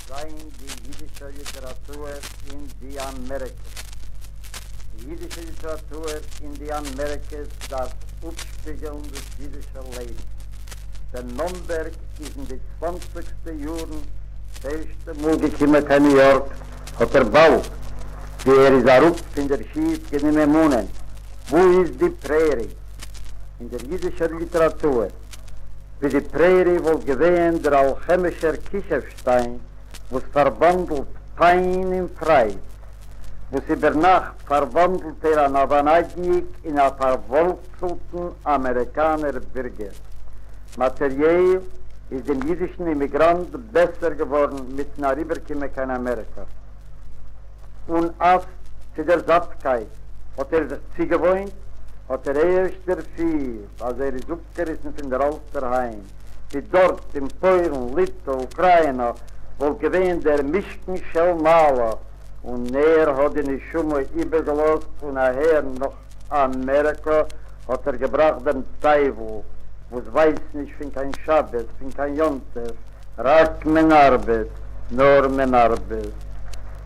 זיין די יידישע ליטעראטור אין די אמעריקעס. די יידישע ליטעראטור אין די אמעריקעס דארף אפשפיגעלן דאס יידישע לעבן. ווען נאמבערג איז אין די צוואנציגסטע יארן ס'ערשטע מאל געקומען קיין ניו יארק, האט ער באלד ווי ער איז אראפ פון דער שיף גענומען מאנען, וואו איז די פרערי? אין דער יידישער ליטעראטור. ווי די פרעירי וואלט געווען דער אלכעמישער כישוף-שטיין וואס פארוואנדלט פיין אין פרייד, וואס איבערנאכט פארוואנדלט ער אן אוואנאדניק אין א פארווארצלטן אמעריקאנער בירגער. מאטעריעל איז דעם אידישן אימיגראנט בעסער געווארן מיטן אריבערקומען קיין אמעריקא. און אַז צו דער זאַטקייט האָט ער זיך צוגעוואוינט, האָט ער ערשט דערפילט, אַז ער איז אָפּגעריסן פון דער אַלטער היים, ווי דאָרט, אין פּוילן, ליטע, אוקראַיִנע, וואָלט געווען דער משכן של מעלה, און ער האָט די נשמה איבערגעלאָזט און אַהער נאָך אַמעריקע האָט ער געבראַכט דעם טייוול, וואָס ווייסט נישט פון קיין שבת, פון קיין יום-טוב, רק מען ארבעט, נאר מען ארבעט.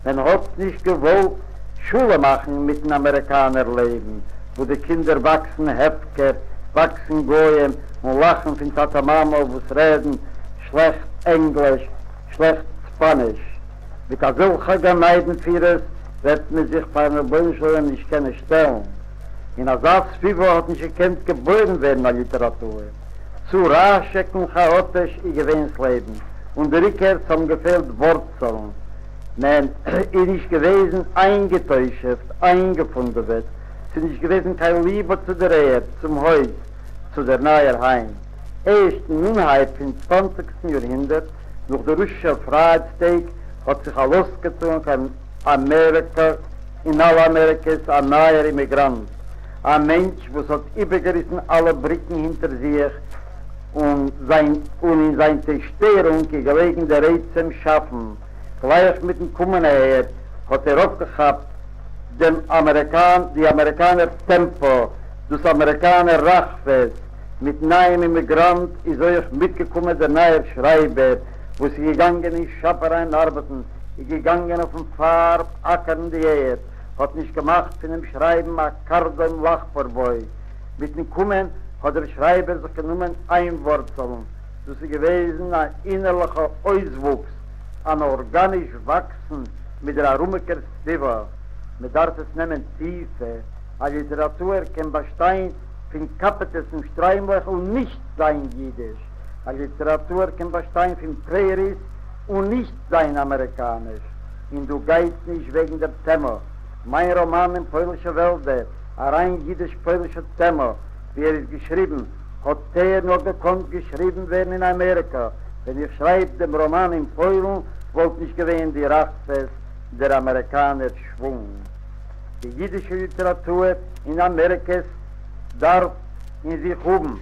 מען האט נישט געוואלט שלום מאכן מיטן אמעריקאנער לעבן, וואו די קינדער וואקסן הפקר, וואקסן גוים, און לאכן פון טאטע מאמע וואס רעדן שלעכט ענגליש, שלעכט ספאניש. מיט אזעלכע גן עדן פירות וועט מען זיך פארן רבונו של עולם נישט קענען שטעלן. אין אזא סביבה האט נישט געקענט געבוירן ווערן א ליטעראטור. צו רעשיק און כאאטיש איז געווען ס'לעבן, און דער עיקר ס'האבן געפעלט ווארצלן, מען איז נישט געוועזן איינגע'תושב'ט, איינגעפונדעוועט, ס'איז נישט געוועזן קיין ליבע צו דער ערד, צום הויז, צו דער נייער היים. ערשט אין אנהייב פון צוואנציגסטן יארהונדערט, נאך די רוסישע פרייהייטס טעג, האט זיך א לאז געטאן קיין אמעריקא, אין אלע אמעריקעס, א נייער אימיגראנט, א מענטש וואס האט איבערגעריסן אלע בריקן הינטער זיך, און זיין און אין זיין צעשטערונג איז געלעגן דער עצם שאפן, גלייך מיטן קומען אהער האט ער אויפגעכאפט דעם אמעריקאנ די אמעריקאנער טעמפא, דאס אמעריקאנער רחבות, מיטן נייעם אימיגראנט איז אויך מיטגעקומען דער נייער שרייבער וואס איז געגאנגען אין שאפ אריין ארבעטן, איז געגאנגען אויפן פארם אקערן די ערד, האט נישט געמאכט פונעם שרייבן א קרדום לחפור בו. מיטן קומען האט דער שרייבער זיך גענומען איינווארצלן, דאס איז געוועזן א אינערליכע אויסוואוקס, אן ארגאניש וואקסן מיט דער ארומיקער סביבה. מען דארף עס נעמען טיפער, א ליטעראטור קען באשטיין פון קאפעטעס און שטריימלעך און נישט זיין אידיש, א ליטעראטור קען באשטיין פון פרעיריס און נישט זיין אמעריקאניש. און דא גייט נישט וועגן דער טעמע. מיין ראמאן אין פוילישע וועלדער, א ריין יידיש-פוילישע טעמע, ווי ער איז געשריבן, האט ער נאר געקאנט געשריבן ווערן אין אמעריקא. ווען איך שרייב דעם ראמאן אין פוילן, וואלט נישט געווען די רחבות, דער אמעריקאנער שוואונג. די יידישע ליטעראטור אין אמעריקעס דארף אין זיך האבן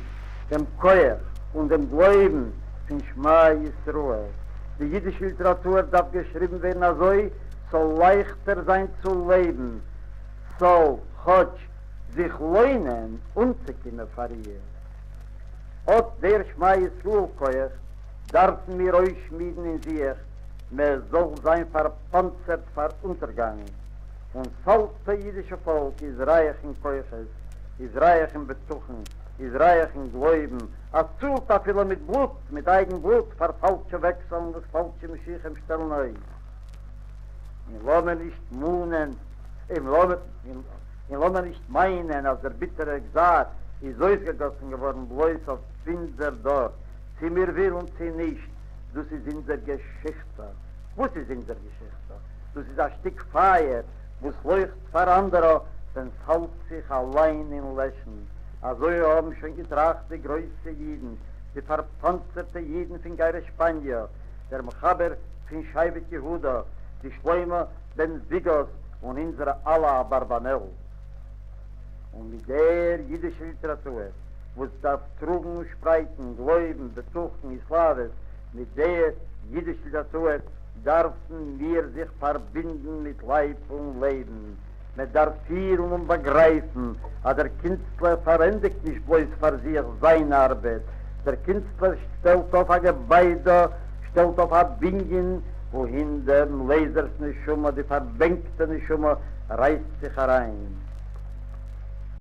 דעם כח און דעם גלויבן פון שמע ישראל. די יידישע ליטעראטור דארף געשריבן ווערן אזוי ס'זאל לייכטער זיין צו לעבן, ס'זאל כאטש זיך לוינען אנצוקומען פאר איר. אט דער שמע ישראל כח דארפן מיר אויסשמידן אין זיך, מען זאל זיין פארפאנצערט פאר אונטערגאנג. און ס'אלטע יידישע פאלק איז רייך אין כוחות, איז רייך אין בטחון, איז רייך אין גלויבן, אז צאלט אפילו מיט בלוט, מיט אייגן בלוט, פאר פאלשע וועקסלן וואס פאלשע משיחים שטעלן אויס. און לאמיר נישט מאנען, און לאמיר נישט מיינען אז דער ביטערער גזר איז אויסגעגאסן געווארן בלויז אויף אונזער דור, צי מיר ווילן צי נישט, דאס איז אונזער געשיכטע. וואס איז אונזער געשיכטע? דאס איז א שטיק פייער וואס לויכט פאר אנדערע ווען ס'האלט זיך אליין אין לעשן. אזוי האבן שוין געטראכט די גרויסע אידן, די פארפאנצערטע אידן פון גירוש שפאניע, דער מחבר פון שבט יהודה, ווי שלמה בן ביגאס און אונזערע אלע אברבנאל. און מיט דער אידישער ליטעראטור וואס דארף טראגן און שפרייטן גלויבן, בטחון, התלהבות, מיט דער אידישער ליטעראטור דארפן מיר זיך פארבינדן מיט לייב און לעבן. מען דארף פילן און באגרייפן אז דער קינסטלער פארענדיגט נישט בלויז פאר זיך זיין ארבעט, דער קינסטלער שטעלט אויף א געביידע, שטעלט אויף א בנין. וואוהין דעם לעזער'ס נשמה, די פארבענקטע נשמה, רייסט זיך אריין.